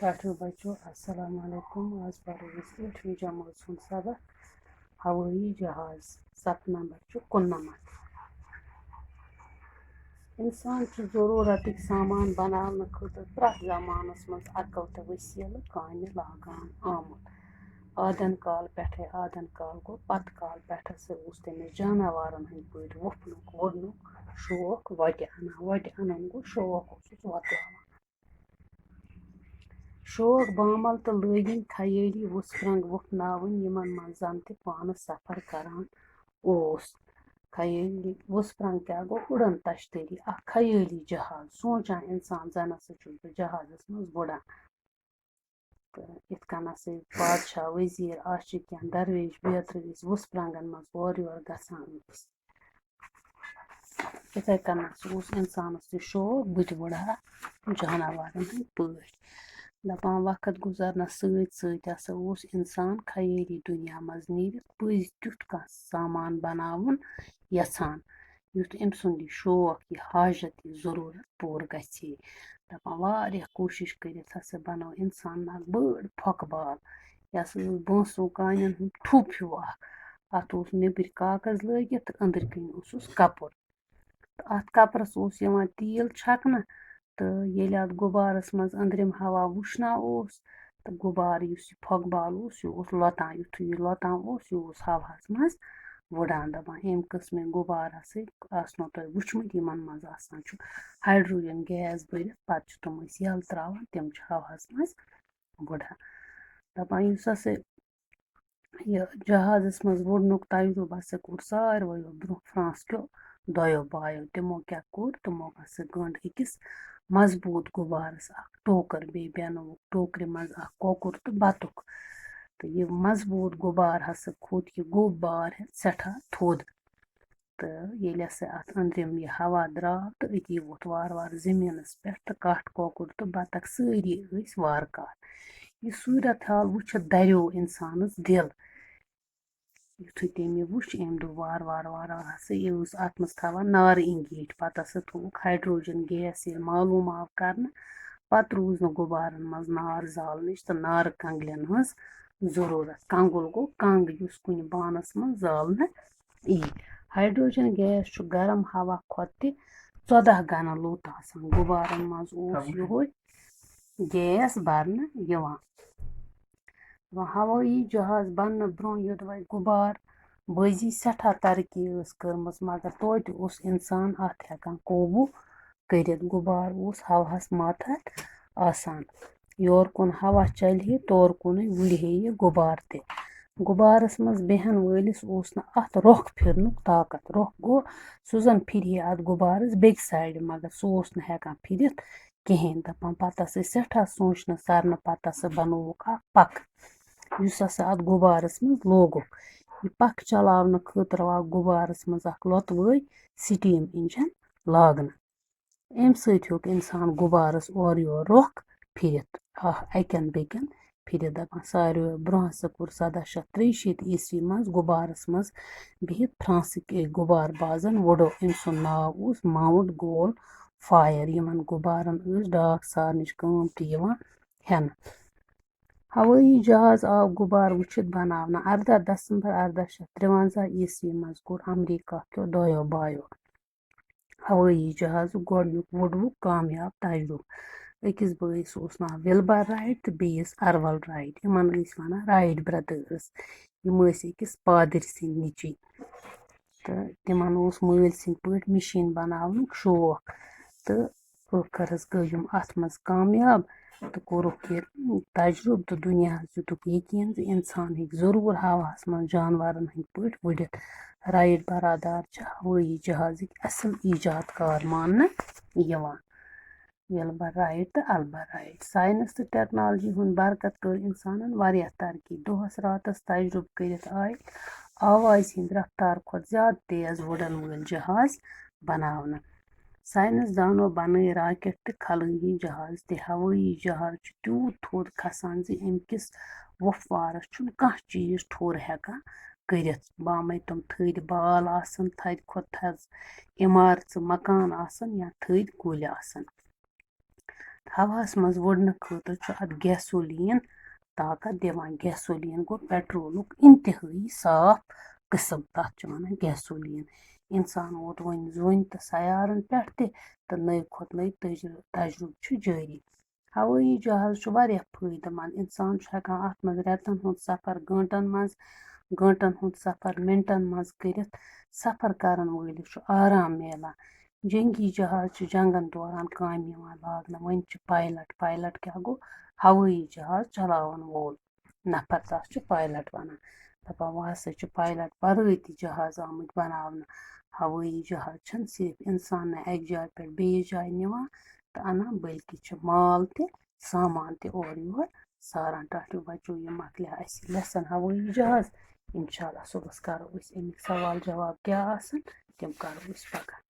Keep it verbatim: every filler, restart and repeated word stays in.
ٹاٹھیو بچو، السلام علیکم۔ آز پرو أسۍ ٲٹھمہِ جمٲژ ہُنٛد سبق، ہوٲیی جہاز۔ صفہٕ نمبر چھُ کُننَمَتھ۔ انسان چھُ ضروٗرتٕکۍ سامان بناونہٕ خٲطرٕ پرٛٮ۪تھ زمانس منٛز عقل تہٕ وسیلہٕ کامہِ لاگان آمُت۔ آدن کال پٮ۪ٹھے، آدن کال گوٚو پتہٕ کال پٮ۪ٹھسٕے اوس تٔمِس جاناوارن ہٕنٛدۍ پٲٹھۍ وۄپھنُک، وُڈنُک شوق وۄٹہِ انان۔ وۄٹہِ انُن گوٚو شوق اوسُس وۄپلاوان۔ شوق بامل تہٕ لٲگِن خیٲلی وُژھ پرٛنٛگ وُپھناوٕنۍ، یِمن منٛز زن تہِ پانہٕ سفر کران اوس۔ خیٲلی وُژھ پرٛنٛگ کیٛاہ گوٚو؟ اُڑن تشتری، اکھ خیٲلی جہاز۔ سونٛچان انسان، زن ہسا چھُس بہٕ جہازس منٛز وُڑان۔ تہٕ یِتھ کٔنۍ ہسا بادشاہ، وزیٖر، عاشقیان، درویش، بیترِ ٲسۍ وُژھ پرٛنٛگن منٛز اورٕ یور گژھان ٲسۍ۔ یِتھَے کٔنَتھ اوس اِنسانَس تہِ شوق، بہٕ تہِ وُڑٕ ہا جاناوارَن ہٕنٛدۍ پٲٹھۍ۔ دَپان، وقت گُزرنَس سۭتۍ سۭتۍ ہسا اوس اِنسان خیٲلی دُنیا منٛز نیٖرِتھ پٔزۍ تیُتھ کانٛہہ سامان بَناوُن یَژھان، یُتھ أمۍ سُنٛد یہِ شوق، یہِ حاجت، یہِ ضروٗرت پوٗرٕ گژھِ ہے۔ دَپان، واریاہ کوٗشِش کٔرِتھ ہسا بَنٲو اِنسانَن اَکھ بٔڑ پھۄکہٕ بال۔ یہِ ہسا اوس بٲنسو کانٮ۪ن ہُنٛد ٹھوٚپ ہیوٗ اَکھ۔ اَتھ اوس نیٚبٕرۍ کاغذ لٲگِتھ تہٕ أنٛدٕرۍ کِنۍ اوسُس کَپُر۔ تہٕ اَتھ کَپرَس اوس یِوان تیٖل چھَکنہٕ، تہٕ ییٚلہِ اَتھ غُبارَس منٛز أنٛدرِم ہوا وُشنا اوس، تہٕ غُبار یُس یہِ پھۄکہٕ بال اوس، یہِ اوس لۄتان۔ یُتھُے یہِ لۄتان اوس، یہِ اوس ہواہَس منٛز وُڑان۔ دَپان، اَمہِ قٕسمٕکۍ غُبار ہسا آسنو تۄہہِ وٕچھمٕتۍ، یِمَن منٛز آسان چھُ ہایڈروجن گیس بٔرِتھ، پَتہٕ چھِ تِم أسۍ یَلہٕ ترٛاوان، تِم چھِ ہواہَس منٛز وُڑان۔ دَپان، یُس ہسا یہِ جہازَس منٛز وُڑنُک تجرُبہٕ ہسا کوٚر ساروِیو برٛونٛہہ فرانس کیو دۄیو بایو۔ تِمو کیٛاہ کوٚر؟ تِمو ہسا گٔنٛڈ أکِس مضبوٗط غُبارَس اکھ ٹوکر، بیٚیہِ بنووُکھ ٹوکرِ منٛز اکھ کۄکُر تہٕ بطُخ۔ تہٕ یہِ مضبوٗط غُبار ہسا کھوٚت یہِ گوٚب بار ہٮ۪تھ سٮ۪ٹھاہ تھوٚد۔ تہٕ ییٚلہِ ہسا اَتھ أنٛدرِم یہِ ہوا درٛاو، تہٕ أتی ووٚتھ وارٕ وارٕ زٔمیٖنَس پٮ۪ٹھ، تہٕ کَٹھ، کۄکُر تہٕ بطخ سٲری ٲسۍ وارٕ کارٕ۔ یہِ صوٗرت حال وٕچھِتھ دَریو اِنسانَس دِل۔ یُتھُے تٔمۍ یہِ وُچھ، أمۍ دوٚپ، وارٕ وارٕ وارٕ وارٕ ہسا یہِ ٲس اَتھ منٛز تھاوان نارٕ اِنگیٖٹھۍ۔ پَتہٕ ہسا تھوٚوُکھ ہایڈروجن گیس ییٚلہِ معلوٗم آو کرنہٕ، پَتہٕ روٗز نہٕ غُبارَن منٛز نار زالنٕچ تہٕ نارٕ کنٛگلٮ۪ن ہٕنٛز ضروٗرت۔ کنٛگُل گوٚو کنٛگ، یُس کُنہِ بانَس منٛز زالنہٕ یی۔ ہایڈروجن گیس چھُ گرم ہوا کھۄتہٕ تہِ ژۄداہ گنہٕ لوٚت آسان۔ غُبارَن منٛز اوس یِہوٚے گیس برنہٕ یِوان۔ وۄنۍ ہوٲیی جہاز بننہٕ برٛونٛہہ یوٚدوَے غُبار بٲزی سٮ۪ٹھاہ ترقی ٲس کٔرمٕژ، مگر توتہِ اوس اِنسان اَتھ ہٮ۪کان قوبوٗ کٔرِتھ۔ غُبار اوس ہوہَس ماتحت آسان۔ یورٕ کُن ہوا چلہِ ہے، تورٕ کُنُے وُڑِ ہے یہِ غُبار تہِ۔ غُبارَس منٛز بیٚہن وٲلِس اوس نہٕ اَتھ رۄخ پھِرنُک طاقت۔ رۄخ گوٚو، سُہ زَن پھِرِ ہے اَتھ غُبارَس بیٚکہِ سایڈِ، مگر سُہ اوس نہٕ ہٮ۪کان پھِرِتھ کِہیٖنۍ۔ دَپان، پَتہٕ ٲسٕے سٮ۪ٹھاہ سونٛچنہٕ سَرنہٕ پَتہٕ ہسا بَنووُکھ اَکھ پَکھ، یُس ہسا اَتھ غُبارَس منٛز لوگُکھ۔ یہِ پَکھ چلاونہٕ خٲطرٕ آو غُبارَس منٛز اَکھ لۄتہٕ وٲے سِٹیٖم اِنجَن لاگنہٕ۔ اَمہِ سۭتۍ ہیوٚک اِنسان غُبارَس اورٕ یور رۄخ پھِرِتھ، اَکھ اَکٮ۪ن بیٚکٮ۪ن پھِرِتھ۔ دَپان، ساروِیو برٛونٛہہ ہسا کوٚر سَداہ شیٚتھ ترٛیہِ شیٖتھ عیسوی منٛز غُبارَس منٛز بِہِتھ فرانسٕکۍ أکۍ غُبار بازَن وُڈو۔ أمۍ سُنٛد ناو اوس ماوُنٹ گول فایَر۔ یِمَن غُبارَن ٲس ڈاک سارنٕچ کٲم تہِ یِوان ہٮ۪نہٕ۔ ہوٲیی جہاز آو غُبار وٕچھِتھ بناونہٕ اَرداہ دسمبر اَرداہ شیٚتھ ترٛوَنزاہ عیسوی منٛز کوٚر امریکہ کیو دۄیو بایو ہوٲیی جہازُک گۄڈٕنیُک وُڈوُک کامیاب تجرُبہٕ۔ أکِس بٲیِس اوس ناو وِلبر رایٹ تہٕ بیٚیِس ارول رایٹ۔ یِمن ٲسۍ وَنان رایٹ برٛدٲرٕس۔ یِم ٲسۍ أکِس پادٕرۍ سٕنٛدۍ نیٚچِوۍ۔ تہٕ تِمن اوس مٲلۍ سٕنٛدۍ پٲٹھۍ مِشیٖن بناونُک شوق۔ تہٕ ٲخٕرس گٔے یِم اَتھ منٛز کامیاب تہٕ کوٚرُکھ یہِ تجرُبہٕ، تہٕ دُنیاہَس دیُتُکھ یقیٖن زِ اِنسان ہیٚکہِ ضروٗر ہواہَس منٛز جانوَرَن ہٕنٛدۍ پٲٹھۍ وُڈِتھ۔ رایٹ برادر چھِ ہوٲیی جہازٕکۍ اَصٕل ایجاد کار ماننہٕ یِوان۔ وِلبر رایٹ تہٕ البر رایٹ۔ ساینس تہٕ ٹیکنالوجی ہُنٛد برکت کٔر اِنسانَن واریاہ ترقی۔ دۄہَس راتَس تجرُبہٕ کٔرِتھ آیہِ آوازِ ہِنٛدِ رفتار کھۄتہٕ زیادٕ تیز وُڈَن وٲلۍ جہاز بناونہٕ۔ ساینس دانو بنٲے راکٹ تہٕ خلٲیی جہاز تہِ۔ ہوٲیی جہاز چھُ تیوٗت تھوٚد کھسان زِ اَمہِ کِس وۄپھوارس چھُنہٕ کانٛہہ چیٖز ٹھوٚر ہٮ۪کان کٔرِتھ۔ بامے تِم تھٔدۍ بال آسن، تھدِ کھۄتہٕ تھز عمارژٕ مکان آسن یا تھٔدۍ کُلۍ آسن۔ ہواہَس منٛز وُڈنہٕ خٲطرٕ چھُ اَتھ gasoline طاقت دِوان۔ Gasoline گوٚو petrol ُک انتہٲیی صاف قٕسم، تَتھ چھِ وَنان gasoline۔ اِنسان ووت وۄنۍ زوٗنہِ تہٕ سیارَن پٮ۪ٹھ تہِ، تہٕ نٔے کھۄتہٕ نٔے تجرُ-، تجرُبہٕ چھُ جٲری۔ ہوٲیی جہاز چھُ واریاہ فٲیدٕ مند۔ اِنسان چھُ ہٮ۪کان اَتھ منٛز رٮ۪تَن ہُنٛد سفر گٲنٛٹَن منٛز، گٲنٛٹَن ہُنٛد سفر مِنٹَن منٛز کٔرِتھ۔ سفر کرَن وٲلِس چھُ آرام میلان۔ جنگی جہاز چھِ جنگن دوران کامہِ یِوان لاگنہٕ۔ وۄنۍ چھِ pilot۔ Pilot کیٛاہ گوٚو؟ ہوٲیی جہاز چلاون وول نفر، تَس چھُ pilot وَنان۔ دَپان، وۄنۍ ہسا چھُ pilot ورٲے تہِ جہاز آمٕتۍ بناونہٕ۔ ہوٲیی جہاز چھِنہٕ صرف اِنسانَے اَکہِ جایہِ پٮ۪ٹھ بیٚیِس جایہِ نِوان تہٕ اَنان، بلکہِ چھِ مال تہِ، سامان تہِ اورٕ یور ساران۔ ٹاٹھیو بچو، یہِ مۄکلیو اَسہِ lesson ہوٲیی جہاز۔ اِنشاء اللہ صُبحَس کَرو أسۍ اَمِکۍ سوال جواب کیٛاہ آسَن، تِم کَرو أسۍ پَگاہ۔